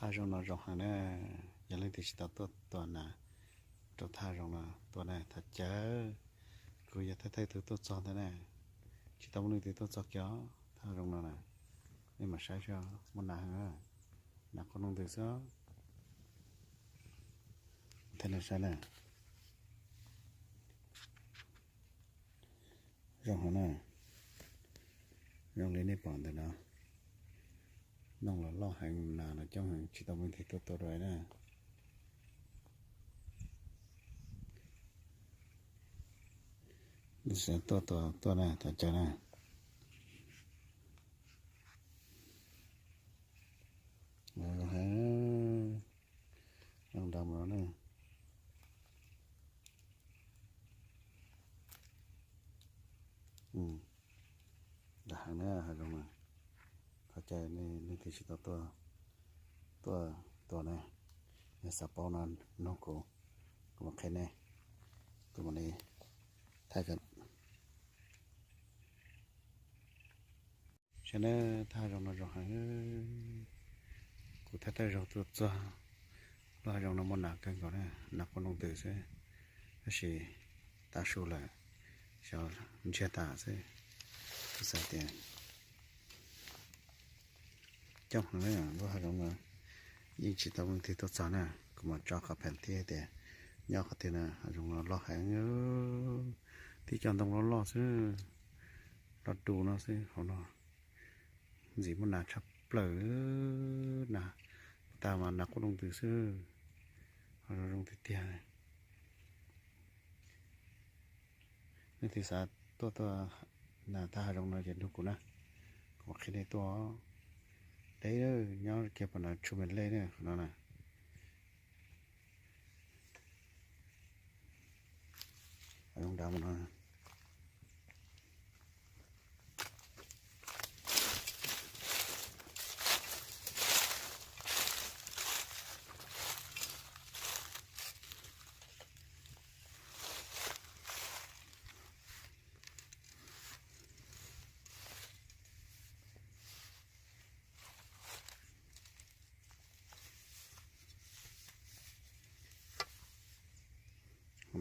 Thaj zoov no zoo heev na, yog leej twg tsis tau tuaj tua nas rau thaj zoov no tuaj na thov caw. Kuv yog thawj thawj tug tuaj txog ntawd na, tsis tau muaj leej twg tuaj txog kiag thaj zoov no na. Nej mam saib seb muaj nas heev, nas quaj ntuj ntws xwb. Thaj no saib na, zoo heev na, zoo li nej pom ntawm no. Noog los loj heev, nas los coob heev, tsis tau muaj leej twg tuaj tua dua na. Tuaj tua tuaj na, thov caw na. Zoo heev, zoo nrad mus no na. Nrad heev na, hav zoov no. Thov caw nej leej twg tsis tau tuaj, tuaj tua na, yog xav paub no nug kuv, kuv mam qhia nej, kuv mam li thaij kom saib na. Thaj zoov no zoo heev, kuv thawj thawj zaug tuaj txog lub hav zoov no muaj nas kawg nkaus na, nas quaj ntuj ntws xwb, tab sis tav su lawm, xyov ntsiag tas xwb. Kuv xav tias coob heev na, lub hav zoov no yeej tsis tau muaj leej twg tuaj txog na. Kuv mam tso qhov pheem thiab tias nyob qhov twg na, hav zoov no loj heev, tib co ntoo loj loj xwb, loj du no xwb hauv no. Ntxim muaj nas tshaj plaws, nas tas mas nas quaj ntuj ntws xwb, hav zoov zoo tiag tiag. Leej twg xav tuaj tua nas thaj hav zoov no ces nug kuv na, kuv mam qhia nej tuaj. Deb, nyob kiag pem no tshuaj me lej na, qhov no na. Hav zoov nrad mus no.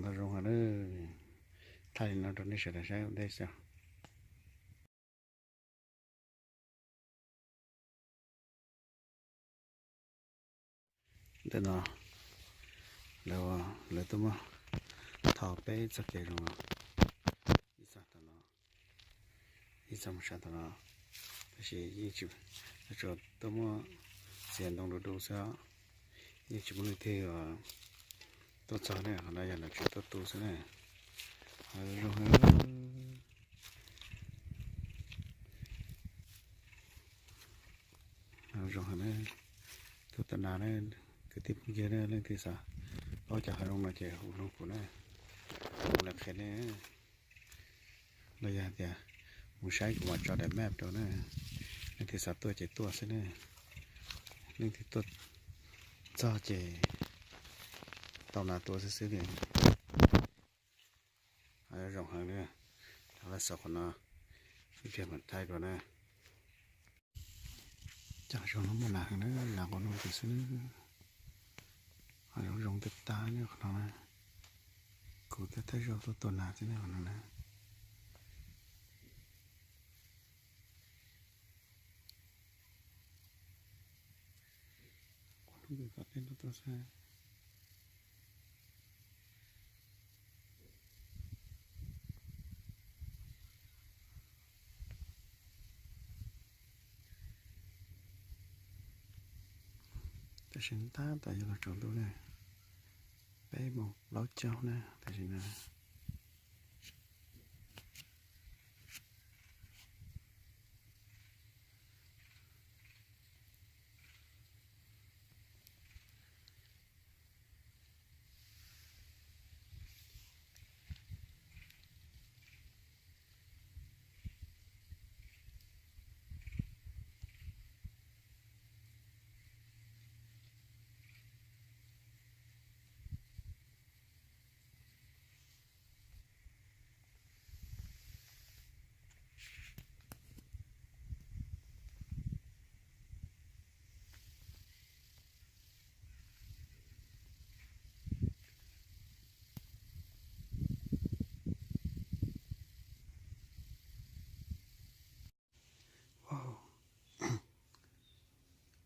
Ntau zoo heev na, thaij li no rau nej sawv daws saib ua ntej xwb. Ntawm no lawv, lawv tuaj muab tho peb txoj kev zoo no, ib txoj tom no, ib txoj mus sab tom no, tab sis yeej tsis, tsuas tuaj muab txiav ntoo du du xwb, yeej tsis muaj leej twg tuaj txog ne, qhov no yog lawv tseem tuaj tu xwb na. Zoo heev, zoo heev na, tuaj tua nas na, kwv tij phooj ywg na, leej twg xav paub cov hav zoov no ces hu nug kuv na, kuv mam li qhia nej. Los yog tias mus saib kuv mam tso daim map rau na, leej twg xav tuaj ces tuaj xwb na, leej twg tuaj txog ces tau nas tua xwb xwb li. Zoo heev li, rov qab saum qhov no ib pliag mam thaij dua na. Cov hav zoov no muaj nas heev na, nas quaj ntuj ntws xwb na. Hav zoov zoo tiag tiag ne qhov no na. Kuv thawj thawj zaug tuaj tua nas xwb ne qhov no na. Quaj ntuj ntws tom tej no tuaj xwb. Tam sim no tab tom yuav los tsaus ntuj na, peb moos plaub caug na tam sim no.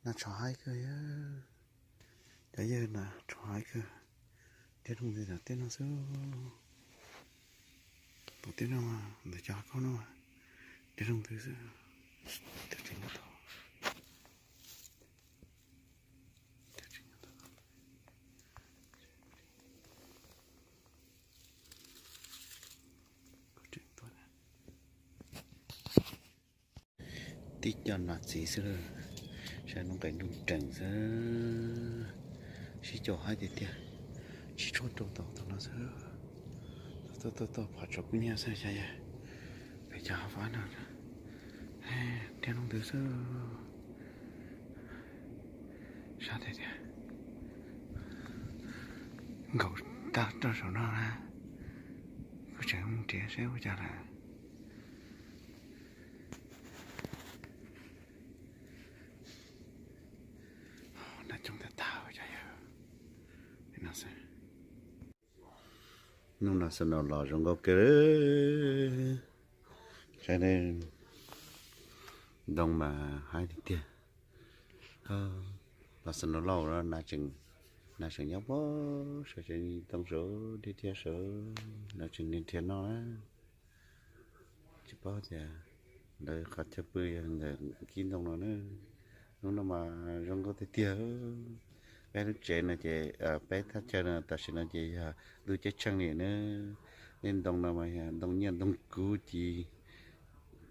Nas tshov haib kawg, cov yawg nas tshov haib kawg. Tiaj rooj ntws tom tiaj no xwb. Tom tiaj no ntawm cov kauj no, tiaj rooj ntws xwb. Tib co nas txiv xwb, saib noob qes nruj nreem xwb. Sib caum haib tiag tiag, tsis tshua rau tom tom no xwb. Tuaj tuaj tuaj, phom tshov kub hnyiab xwb xyov yog peb cov fab no. Tiaj rooj ntws xwb. Sab tiag tiag, nkaum tag rau saum no na. Kuv tseem mus nrhiav seb ua cas lawm. Nas coob tag tag cov yawg. Hnub no snow los zoo nkauj kawg, saib ntoo mas haib tiag tiag. Los snow lauj, nas tseem nyob pem saum tsev ntoo saud, dhia dhia saud, nas tseem nrhiav noj na. Tsis paub tias lawv qhov chaw pw yog ntawm kib ntoo no na. Hnub no mas zoo nkauj tiag tiag. Peb lub tsev no ces, peb thaj chaw no tam sim no ces yog ntuj ceeb tsheej li na. Tej ntoo no mas yog ntoo nyiaj ntoo kub ci,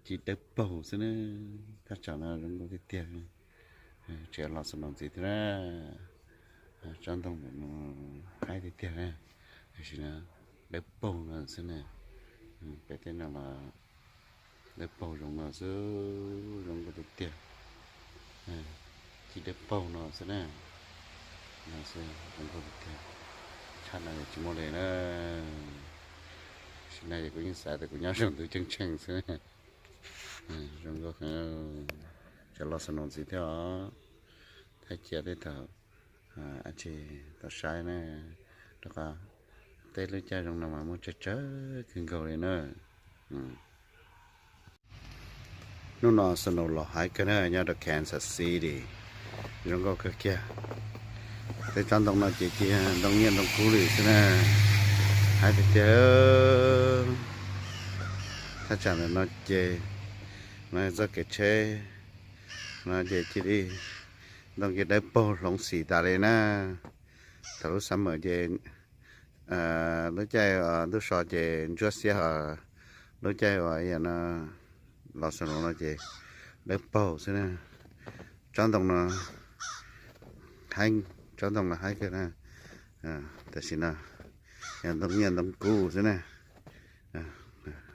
ci dawb paug xwb na. Thaj tsam no zoo nkauj tiag tiag. Tseem los snow ntxiv thiab na. Tsob ntoo ntawm no haib tiag tiag na. Tam sim no dawb paug no xwb na. Pem tej no los dawb paug zoo no xwb, zoo nkauj tiag tiag. Ci dawb paug no xwb na. No xwb zoo nkauj tiag tiag. Tshaj no yog tsis muaj li na. Tam sim no ces kuv yeej xav tias kuv nyob saum ntuj ceeb tsheej xwb na. Zoo nkauj heev. Tseem los snow ntxiv thiab os. Thaij cia tej thaum, tsis tau saib na, rau qhov tej lub caij zoo no mas muaj tsawg tsawg kawg nkaus li na. Hnub no snow los haib kawg na, nyob rau Kansas City, zoo nkauj kawg kiag. Tej tsob ntoo no ces cia ntoo nyiaj ntoo kub li xwb na, haib tiag tiag. Thaj tsam ntawm no ces, no txoj kev tsheb no ces cia li ntoo ces dawb paug hloov xim tas li na. Thaum lub summer ces, lub caij ntuj so ces ntsuab xiab, ho lub caij uas yog no los snow no ces dawb paug xwb na. Tsob ntoo no haib, tsob ntoo no haib kawg na. Tam sim no yog ntoo nyiaj ntoo kub xwb na.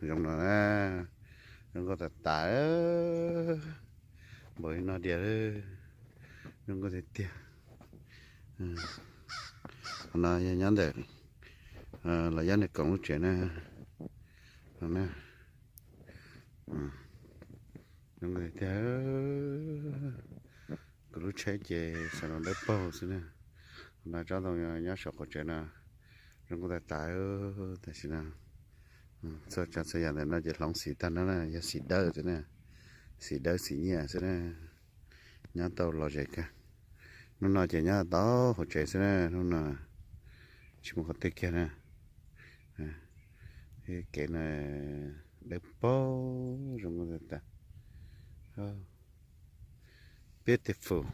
Zoo no na, zoo nkauj tas tas, npaum li no diam, zoo nkauj tiag tiag. Qhov no yog nyob ntawm Los Yab Nais Koom lub tsev na. Zoo nkauj tiag tiag. Kuv lub tsheb ces snow dawb paug xwb na. Qhov no tsob ntoo nyob saum qaum tsev no zoo nkauj tas tas. Tam sim no txhua tsav txhua yam ntawm no ces hloov xim tag no na, yog xim dawb xwb na, xim dawb xim nyiaj xwb na. Nyob tau lom zem kawg. Hnub no ces nyob tau hauv tsev xwb na, hnub no tsis mus qhov twg kiag na. Kev no dawb paug zoo nkauj tas tas. Beautiful.